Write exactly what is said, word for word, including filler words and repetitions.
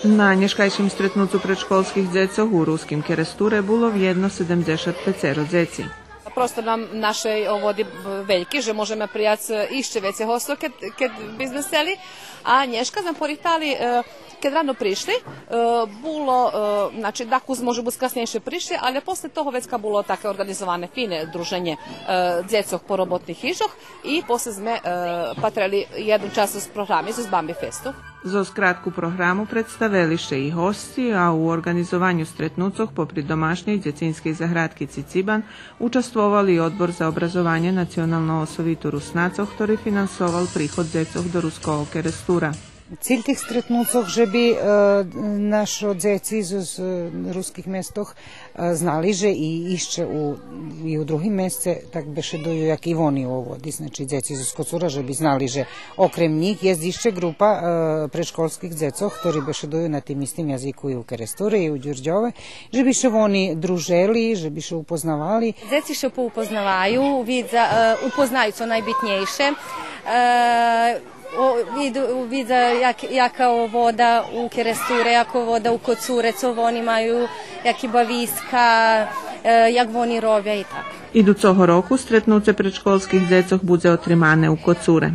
На нєшкайшим стретнуцу предшколских дзецох у Руским Керестуре було вєдно седемдзешат пецеро дзеци. Простор нам нашей оводи вельки, же можеме прияц ище вецей гостох кед, кед би зме сцели. А нєшка зме порихтали, е, кед рано пришли, е, було, е, значи, дакус може буц каснєйше пришли, але после того вецка було таке орґанизоване фине друженє, е, дзецох по роботних хижох и после зме, е, патрели єдну часц з програми, з Бамби Фесту. Зоз кратку програму представели ше и госци, а у орґанизованю стретнуцох попри домашнєй дзецинскей заградки Цицибан участвовал и Одбор за образованє Националного совиту Руснацох, хтори финансовал приход дзецох до Руского Керестура. Циль тих стретнуцох же би, е, нашо дзеци з, з руских местох, е, знали же и ище у, и у другим месце так бешедую як и вони у оводи, значи дзеци з Коцура же би знали же окрем нїх єст ище ґрупа, е, предшколских дзецох, хтори бешедую на тим истим язику и у Керестуре и у Дюрдьове, же би ше вони дружели, же би ше упознавали. Дзеци ше поупознаваю, видза, е, упознаю цо найбитнєйше. Е, о, виду, видза як, яка овода у Керестуре, яка овода у Коцуре, цо вони маю, яки бависка, е, як вони робя и так. Идуцого року стретнуце предшколских дзецох будзе отримане у Коцуре.